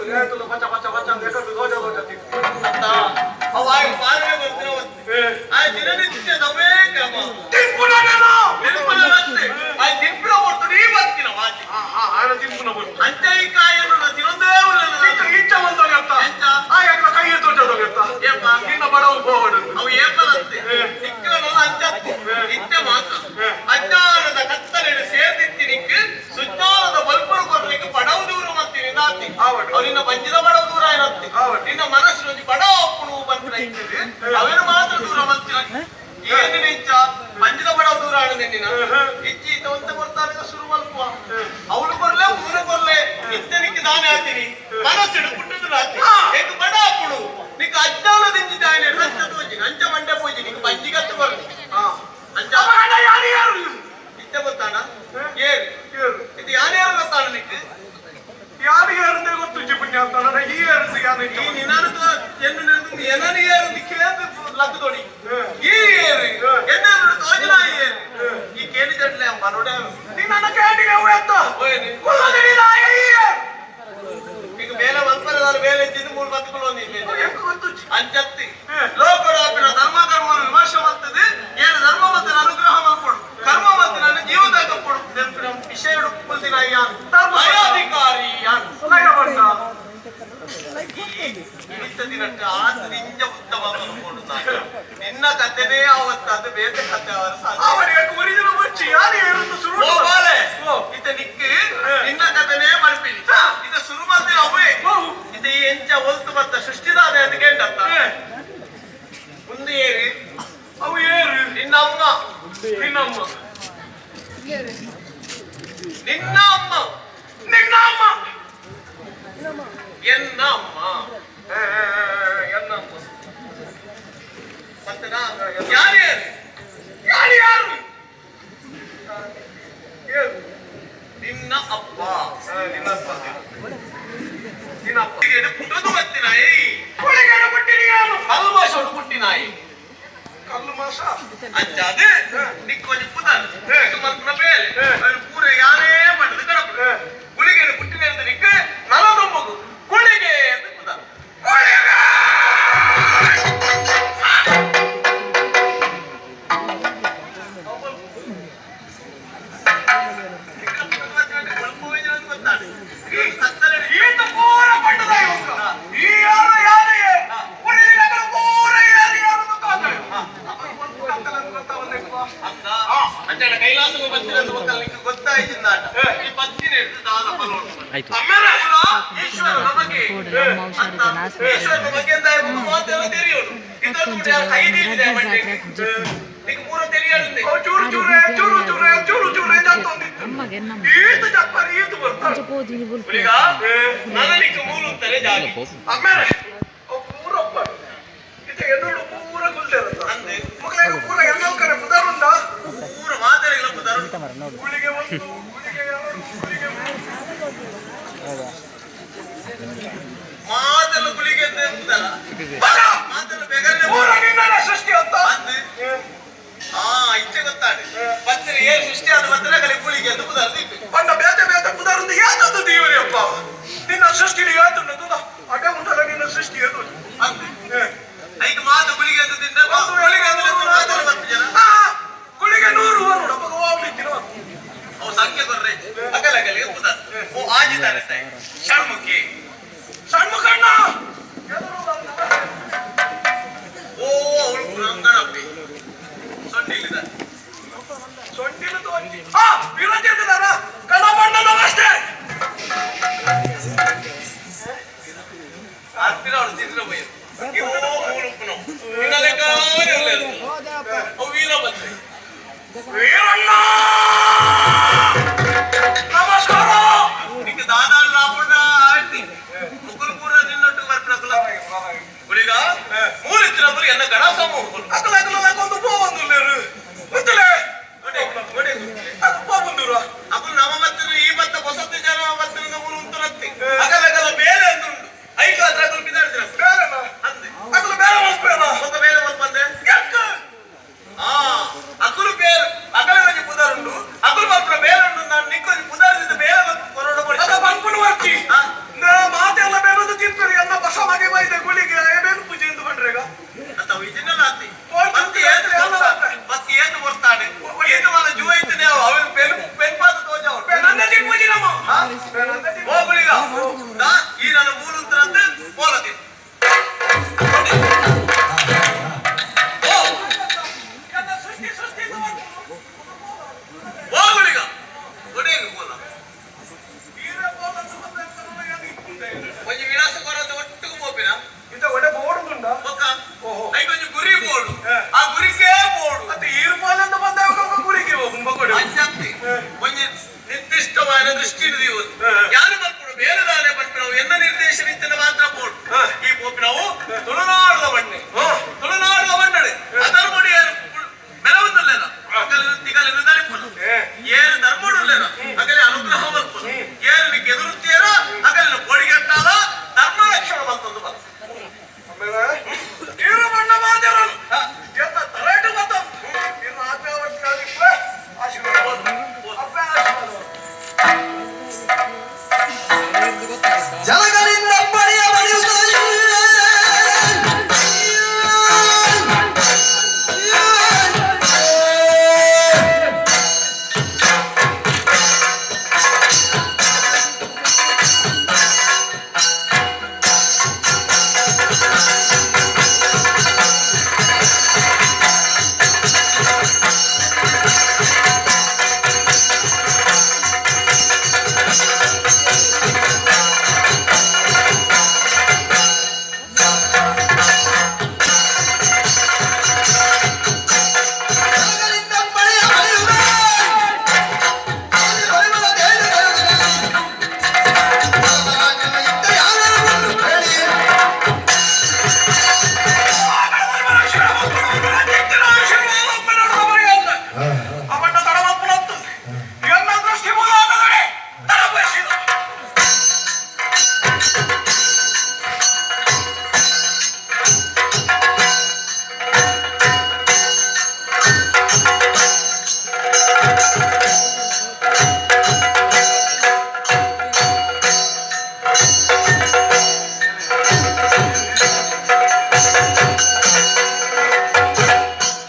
ಪಚ ಪಚ ಪಚ ಅಂತ ಎಕಡು ದೋಜ ದೋಜ ತಿಕ್ಕು. ಅತ್ತ ಅವು ಆಯ್ ಪಾಲನೆ ಬರ್ತಿರ ಏ. ಆಯ್ ದಿನನಿತ್ಯದವೇ ಕ್ರಮ. ತಿನ್ಪುನ ನಾನು. ತಿರುಪುನ ಬತ್ತೆ ಆಯ್ ತಿನ್ಪಿನ ಹೊರ್ತು ನೀ ಬರ್ತಿನ ವಾಚಿ. ಆ, ಆ, ಆಯನ ತಿನ್ಪುನ ಬರ್ತು. ಅಂಚೈಕಾಯನ್ನು ತಿನ್ನೊಂದೇ ಉಲ್ಲ. ಇತ್ತ ಇಚ್ಚ ಬಂದೋಗತ್ತ. ಎಂಚ? ಆ ಯಾಕ ಕೈ ತೋಜೋಗತ್ತ. ಏಪ? ನಿನ್ನ ಬಡವು ಪೋವಡು. ಅವು ಏಪಲತ್ತೆ. ಏ. ನಿಕ್ಕನು ಅಂಚತ್ತೆ. ಏ. ಇತ್ತೆ ಮಾತ್ರ ಏ. ಅಜ್ಞಾನದ ಕತ್ತಲೆಯನ್ನು ಸೇರ್ದಿತ್ತಿ ನಿಕ್ ಸುಜ್ಞಾನದ ಬಲ್ಪರು ಕೊರ್ಲಿಕ್ಕೆ ಬಡವು ದೂರ ಮತ್ತಿ ನಾತಿ. ಆವಡು. ಅವು ನಿನ್ನ ಬಂಜಿದ ಬಡವು ದೂರ ಇರತ್ತೆ. ಆವಡು. ನಿನ್ನ ಮನಸ್ಸಿನ ಬಡವ ಅಪ್ಪುಣು ಬಂತ್ರ ಇತ್ತಿದೆ ಅವೇನು ಮಾತ್ರ ದೂರ ಮಲ್ತಿನ ಏನು ನಿಂಚ ಬಂಜಿದ ಬಡವು ದೂರ ಆಡ ನಿನ್ನ ಇಚ್ಚಿ ಇತ್ತ ಒಂತ ಕೊಡ್ತಾರೆ ಶುರು ಮಲ್ಪುವ ಅವಳು ಕೊರ್ಲೆ ಊರು ಕೊರ್ಲೆ ಇತ್ತನಿಕ್ಕೆ ದಾನೆ ಹಾಕ್ತೀನಿ ಮನಸ್ಸಿಡು ಪುಟ್ಟದು ನಾತಿ ಏಕ ಬಡ ಅಪ್ಪುಣು ನಿಕ್ ಅಜ್ಞಾನದಿಂದ ಅಂಚ ತೋಜಿ ಅಂಚ ಮಂಡೆ ಪೂಜಿ ನಿಕ್ ಬಂಜಿಗತ್ತು ಬರ್ಲಿ. ಆ. ಅಂಚ ಅವ ಯಾರು ಯಾರು? ಇತ್ತೆ ಗೊತ್ತಾಣ ಏರು ಏರು. ಇದು ಯಾರ್ಯಾರು ಗೊತ್ತಾಣ ನಿಕ್? ಯಾರು ಏರಂದೆ ಗೊತ್ತು ಪುಣ್ಯ ಅಂತ ನನ್ನ ಈ ಏರಂದು ಯಾರು? ಈ ನಿನ್ನನು ಎನ್ನು ನೆನೆದು ಏನನು ಏರು ಕೇಂದ್ರ ಲಗ್గు ತೊಡಿ ಈ ಏರು ಎನ್ನು ತೋಜಿನ ಏರು ಈ ಕೇಳಿ ಜಡ್ಲೆ ಮನೋಡೆ. ನಿನ್ನ ಕೇಳಿ ಅವು ಎತ್ತ. ಓಯ್. ಕುಲ್ಲದಿರಿದ ಈ ಏರು. ಈಗ ಬೇಲೆ ಮಲ್ಪರದಾಲ ಬೇಲೆ ಇದ್ದಿದ್ದು ಮೂರು ಬತ್ತುಗಳು ಒಂದಿಲ್ಲ. ಎಂತ ಗೊತ್ತು? ಅಂಚತ್ತಿ ಲೋಕಡಾಪಿನ ಧರ್ಮ ಕರ್ಮ ವಿಮರ್ಶೆ ಮಲ್ತದೆ ಏನು ಧರ್ಮ ಮತ್ತು ಅನುಗ್ರಹ ಮಲ್ಪಡು ಕರ್ಮ ಮತ್ತು ನನ್ನ ಜೀವದ ಕಪ್ಪಡು ನೆನಪಿನ ವಿಷಯ ಕುಲ್ದಿನ ಧರ್ಮ. ಅಧಿಕಾರಿ ಯಾನ್. ಲಯ ಬಣ್ಣ. ಇಡಿತ ದಿನಕ್ಕೆ ಆತ ನಿಂಜ ಉತ್ತಮ ಅನ್ಕೊಂಡು ನಿನ್ನ ಕಥೆನೇ ಅವತ್ತು ಅದು ಬೇತೆ ಕಥೆ ಅವರ ಸಾಧ್ಯ. ಅವನಿಗೆ ಒರಿಜಿನಲ್ ಬಚ್ಚಿ ಯಾರು ಏರಂದು ಶುರು. ಓ ಬಾಲೆ. ಓ. ಇತ ನಿಕ್ಕು ನಿನ್ನ ಕಥೆನೇ ಮಲ್ಪಿನಿ ಇತ ಶುರು ಮಲ್ತಿನ ಅವೇ. ಇತ ಈ ಎಂಚ ಒಲ್ತು ಬತ್ತ ಸೃಷ್ಟಿದಾದ ಅಂತ ಕೇಂಡತ್ತ. ಮುಂದೆ ಏರಿ. ಅವು ಏರು? ನಿನ್ನ ಅಮ್ಮ. ನಿನ್ನಮ್ಮ. ನಿನ್ನ ಅಮ್ಮ. ನಿನ್ನ ಅಮ್ಮ. ಎನ್ನ ಅಮ್ಮ. ಏ, ಏ, ಏ, ಎನ್ನಮ್ಮ. ಮತ್ತನಾ ಯಾರು ಯಾರು? ಯಾರು ಯಾರು ಏರು? ನಿನ್ನ ಅಪ್ಪ. ಆ, ನಿನ್ನಪ್ಪ ನಿನ್ನಪ್ಪ. ಪುಟ್ಟದು ಬತ್ತಿನಾಯಿ. ಕೊಳೆಗೇಡು ಪಟ್ಟಿನಿ ಯಾರು? ಕಲ್ಮಶೋಡು ಪುಟ್ಟಿನಾಯಿ. ಕಲ್ಲು ಮಾಸ. ಅಂಚಾದ ನಿಕ್ಕೊಂಜಿ ಪುದರ್ ಮಲ್ಪುನ ಬೇಲೆ ಅದು ಪೂರ ಯಾರೇ ಪಂಡದು ಕಡಪು ಗುಳಿಗೆ ಪುಟ್ಟಿನ ನಿಕ್ ನಲದೊಂಬಗು ಗುಳಿಗೆ ಅಂತ ಪುದರ್. ಕೊಳೆಗೆ. ಈತ ಪೂರ ಪಂಡದ ಇವಂಗ. ಈ ಯಾರು ಯಾರಿಗೆ ಉಳಿದಿನಗಳು ಪೂರ ಯಾರು ಯಾರು ಗೊತ್ತಾಗ್ತದೆ. ಅಂಚಾಡ ಕೈಲಾಸಕ್ಕೆ ಬತ್ತಿರಂದು ಗೊತ್ತಲ್ಲ ಗೊತ್ತಾಯ್ತಿಂದಾಟ ಈ ಪತ್ತಿನ ಹಿಡಿದು ದಾನ ಫಲ. ಆಯ್ತು. ಆಮೇಲೆ ಈಶ್ವರನ ಬಗ್ಗೆ ಅಂತ ಈಶ್ವರನ ಬಗ್ಗೆ ಅಂತ ಮಾತೆಲ್ಲ ತೆರೆಯೋದು ಇದೊಂದು ಬಿಟ್ಟು ಯಾರು ಕೈ ನೀಡಿದೆ ಮಂಡೆಗೆ ನಿಂಗೆ ಪೂರ ತೆರೆಯಲುಂದೆ. ಅವು ಚೂರು ಚೂರೆ ಚೂರು ಚೂರೆ ಚೂರು ಚೂರೆ ಜತ್ತೊಂದಿತ್ತು. ಈತ ಜಪ್ಪರ್ ಈತ ಬರ್ತಾರೆ. ಈಗ ನನನಿಕ್ಕ ಮೂರು ಜಾಗಿ. ಆಮೇಲೆ ಅವು ಪೂರ ಒಪ್ಪ ಇತ್ತ ಎನ್ನುಡು ಪೂರ ಗುಲ್ದೇರತ್ತ. ಅಂದೆ. ಮಕ್ಕಳಿಗೆ ಪೂರ ಎನ್ನೋಕರೆ ಪುದರುಂಡ. ಪೂರ ಮಾತೆಲ್ಲ ಪುದರು. ಗುಳಿಗೆ ಒಂದು, ಗುಳಿಗೆ ಎರಡು, ಗುಳಿಗೆ ಮೂರು. ಮಾತೆಲ್ಲ ಗುಳಿಗೆ ಅಂತ ಎಂತದಲ್ಲ. ಬಲ! ಮಾತೆಲ್ಲ ಬೆಗರ್ನೆ. ಪೂರ ನಿನ್ನನ ಸೃಷ್ಟಿ ಅಂತ. ಅಂದೆ. ಆ ಇಚ್ಛೆ ಗೊತ್ತಾಡಿ ಬತ್ತಿನ ಏನ್ ಸೃಷ್ಟಿ ಆದ ಬತ್ತಿನ ಕಲೆ ಗುಳಿಗೆ ಅಂತ ಪುದರ್ ದೀಪಿ. ಪಂಡ ಬೇತೆ ಬೇತೆ ಪುದರುಂದು ಯಾತದ್ದು ದೇವರೇ ಅಪ್ಪ ನಿನ್ನ ಸೃಷ್ಟಿ ಯಾತುಂಡು ತುದ ಅಡೆ ಉಂಟಲ್ಲ ನಿನ್ನ ಸೃಷ್ಟಿ ಅದು. ಅಂದೆ. ಐದು ಮಾತು ಗುಳಿಗೆ ಅಂತ ತಿಂದ ಗುಳಿಗೆ ಅಂದ್ರೆ ಮಾತೆಲ್ಲ ಬರ್ತಿದ್ಯಲ್ಲ. ಆ, ಗುಳಿಗೆ 100 ನೋಡು ಅಪ್ಪ ಹೋಗ್ಲಿಕ್ಕಿನ. ಅವು ಸಂಖ್ಯೆ ಕೊರ್ರೆ ಅಗಲ ಅಗಲ ಪುದರ್ ಓ ಆಜಿತಾರೆ ಷಣ್ಮುಖಿ. ಸಣ್ಣ ಕಣ್ಣ. ಓ ಅವಳು ಪುರಂಗಣಪ್ಪಿ ಸೊಂಡಿಲಿದ. ಸೊಂಡಿಲು ತೋಚಿ ಆ ವಿರಜಿರ್ಗದಾರ ಕಣಬಣ್ಣನ ಅಷ್ಟೇ. ಅರ್ಪಿನ ಅವಳು ತಿಂದ್ರೆ ಬೈರು ಓ ಮೂಳುಪ್ಪುನ ನಿನ್ನ ಲೆಕ್ಕ ಅವು ವೀರಭದ್ರೆ. ವೀರಣ್ಣ ನಮಸ್ಕಾರ. ನಿಂಗೆ ದಾದಾ ಲಾಪುಂಡ ಆಯ್ತಿ ಮುಕುಲ್ ಪೂರ ನಿನ್ನೊಟ್ಟು ಬರ್ಪಿನಕುಲ ಗುಳಿಗ ಮೂರಿತ್ತಿನಕುಲು ಎನ್ನ ಗಣ ಸಮೂಹಗಳು. ಅಕಲ ಅಕಲ ಒಂದು ಪೋ ಬಂದುಲ್ಲೇರು ಗೊತ್ತಲೇ. ನೋಡಿ ನೋಡಿ. ಅದು ಪೋ ಬಂದೂರ. ಅಕುಲು ನಮ ಬತ್ತಿನ ಈ ಬತ್ತ ಹೊಸತು ಜನ ಬತ್ತಿನ ಮೂರು ಉಂಟುನತ್ತಿ ಅಗಲ ಅಗಲ ಬೇರೆ ಅಂದುಂಡು ಐಕು ಅದ್ರ ಅಕುಲು ಬಿದಾಡ್ತಿರ. ಬೇರೆನ? ಅಂದೆ. ಅಕಲು ಬೇರೆ ಮಲ್ಪೇನ? ఒక ಬೇರೆ ಮಲ್ಪಂದೆ. ಎಕ್ಕ. ಆ ಅಕುಲು ಬೇರೆ ಅಗಲ ಒಂಜಿ ಪುದರುಂಡು ಅಕುಲು ಮಲ್ಪುನ ಬೇರೆ ಉಂಡು ನಾನು ನಿಕ್ಕೊಂಜಿ ಪುದರ್ದಿಂದ ಬೇರೆ ಕೊರೋಡ ಕೊಡಿ. ಅದ ಬಂದ್ಕೊಂಡು ಬರ್ತಿ. ಆ. ನಾ ಮಾತೆಲ್ಲ ಬೇರೆ. ಒಂಜಿ ವಿಳಾಸ ಕೊರಂದು ಒಟ್ಟುಗು ಪೋಪಿನ. ಇಂತ ಒಡೆ ಬೋರ್ಡ್ ಉಂಟಾ? ಬೊಕ್ಕ ಓಹೋ. ಐಕೊಂಜಿ ಗುರಿ ಬೋರ್ಡು. ಹಾ. ಆ ಗುರಿಕೇ ಬೋರ್ಡು. ಮತ್ತೆ ಈರ್ಪಾಲಂತ ಬಂದಾಗ ಗುರಿಗೆ ಹೋಗುಂಬ ಕೊಡು. ಅಂಚಂತಿ. ಹಾ. ಒಂಜಿ ನಿರ್ದಿಷ್ಟವಾದ ದೃಷ್ಟಿ ದೀವೊಂದು. ಹಾ. ಯಾರು ಬರ್ಪುಡು ಬೇರೆ ದಾನೆ ಪನ್ಪಿನವು ಎನ್ನ ನಿರ್ದೇಶನ ಇತ್ತಿನ ಮಾತ್ರ ಬೋರ್ಡು. ಹಾ. ಈ ಪೋಪಿನವು ತುಳುನಾಡದ ಮಣ್ಣೆ. ಹಾ. ತುಳುನಾಡದ ಮಣ್ಣಡೆ ಅದರ್ಮಡಿ ಯಾರು ಮೆರವೊಂದುಲ್ಲೇನ ಅಗಲ ತಿಗಲೆನು ದರಿಪುನ. ಏ. ಏರು ಧರ್ಮಡುಲ್ಲೇನ ಅಗಲೆ ಅನುಗ್ರಹ ಮಲ್ಪುನ. ಏರು ನಿಕ್ ಎದುರುತ್ತೀರ ಅಗಲಿನ ಕೋಡಿಗಟ್ಟಾದ ಧರ್ಮ ರಕ್ಷಣೆ ಮಲ್ತೊಂದು ಬಲ್ಲ. ಆಮೇಲೆ ಈರು ಬಣ್ಣ ಮಾತಾಡೋಣ. ಹಾ. ಎಂತ ತರಾಟು ಗೊತ್ತ ಇನ್ನು ಆತ್ಮಾವರ್ತಿ ಆಶೀರ್ವಾದ ಅಪ್ಪ ಆಶೀರ್ವಾದ. ಜನಗಳಿಂದ ಪಡೆಯ ಬಡಿಯುತ್ತದೆ. ಜನಗಳಿಂದ ಪಡೆಯ ಬಡಿಯುತ್ತದೆ. ಹೇಳಿ. ಅವನ್ನ ತಡವಪ್ಪನತ್ತು ಎನ್ನ ದೃಷ್ಟಿ ಮೂಲಕದಡೆ ತಡಬಯಸಿದ.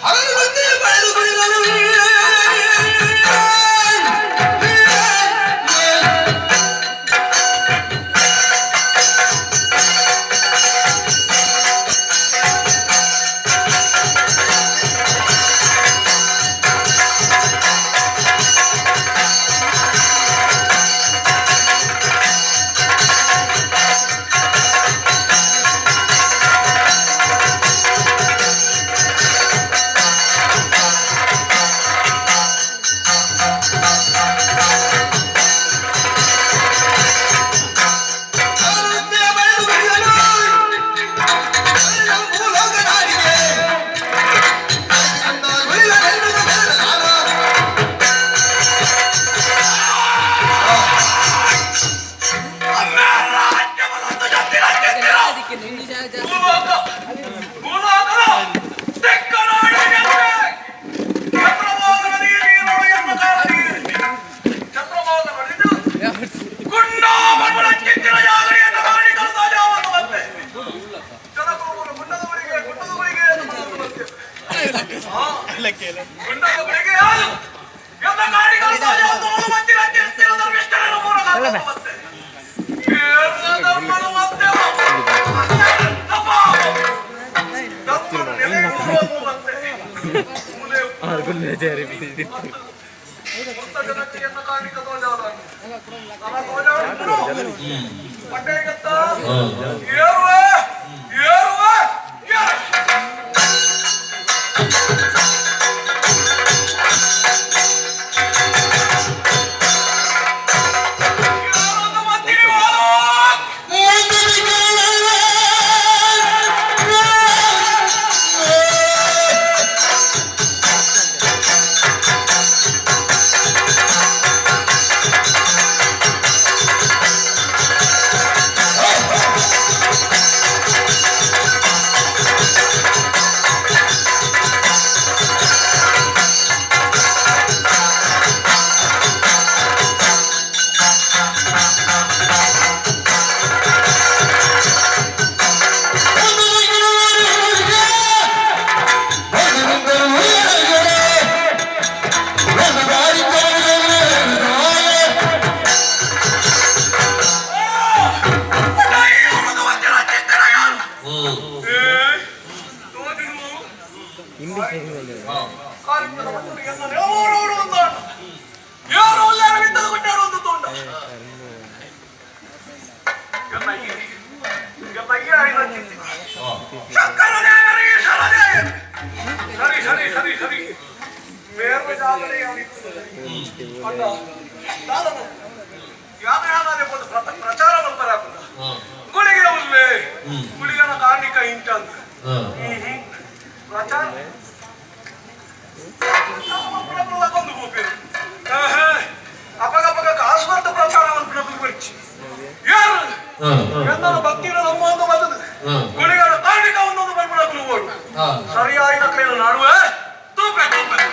ಅವರು ಬಂದೇ ಪಡೆದು ಕುಡಿದರು. ಅವರು ಬಂದೇ ಪಡೆದು ಕುಡಿದರು. ಭೂಲೋಕನಾಡಿಗೆ ಗುರಿಗಳೆಲ್ಲರೂ ಬೆಳೆದ. ಭೂಲೋಕ ಭೂಲೋಕದ ತೆಕ್ಕನಾಡಿನಂತೆ ಚಂದ್ರಭಾಗ ನದಿಯ ನೀರೊಳು ಎನ್ನ ಕಾಲಡಿಗೆ ಚಂದ್ರಭಾಗ ನದಿದು ಗುಂಡ ಬಲ್ಬಲಕ್ಕಿಂಚಿನ ಜಾಗರಿಯನ್ನು ಮಾಡಿ ಕರೆದ ಜಾವನ್ನು ಮತ್ತೆ ಜನಕೋಮರು ಗುಂಡದವರಿಗೆ ಗುಂಡದವರಿಗೆ ಎಂದು ಬಂದರು ಮತ್ತೆ. ಆ, ಗುಂಡದವರಿಗೆ ಯಾರು ಎಲ್ಲ ಕಾಡಿ ಕರೆದ ಜಾವನ್ನು ಅವಳು ಮಂದಿರ ತಿರುತ್ತಿರ ಧರ್ಮಿಷ್ಠರನ್ನು ಮೂಲ ಮತ್ತೆ ಏರ್ನ ಧರ್ಮನು ಮತ್ತೆ ಅಪ್ಪ. ಧರ್ಮನು ನೆಲೆಯೂರುವುದು ಮತ್ತೆ ಮೂಲೆ ಭಕ್ತ ಜನತೆಯನ್ನು ಕಾಣಿಕ ತೋಜಾಲಾಗಿ. ನಮ್ಮ ತೋಜಾಲುಂಟು. ಪಟ್ಟೆಗತ್ತ ಏರುವೆ ಏರುವೆ ಏರು. ಏರೊಂದು ಮತ್ತಿರಿ ವಾಲು. ಿ. ಶಂಕರ ದೇವರು, ಈಶ್ವರ ದೇವರು. ಸರಿ ಸರಿ ಸರಿ ಸರಿ, ಮೇರ್ವ ಜಾಗಡೆ. ಅಣ್ಣ, ದಾದನ ಯಾದ ಯಾದಾನೆ ಒಂದು ಪ್ರಚಾರ ಮಾಡ್ತಾರೆ. ಹಾಕುದ ಗುಳಿಗೆ ಉಲ್ಲೆ ಗುಳಿಗನ ಕಾರ್ಣಿಕ ಇಂಚ ಅಂತ. ಹ್ಮ್ ಹ್ಮ್. ಪ್ರಚಾರ ಒಂದು ಗೋಪಿ ಅಪಗ ಅಪಗ ಕಾಸುವಂತ ಪ್ರಚಾರ ಮಲ್ಪುನ ಬರ್ಚಿ. ಯಾರು ಎಂದನ ಭಕ್ತಿನ ನಮ್ಮ ಒಂದು ಬದಲು ಗುಳಿಗನ ಕಾರ್ಣಿಕ ಒಂದೊಂದು ಬರ್ಬಿಡಕ್ಲು ಹೋಡು. ಸರಿಯಾದ ಕೈಲ ನಡುವೆ ತೂಪೆ ತೂಪೆ.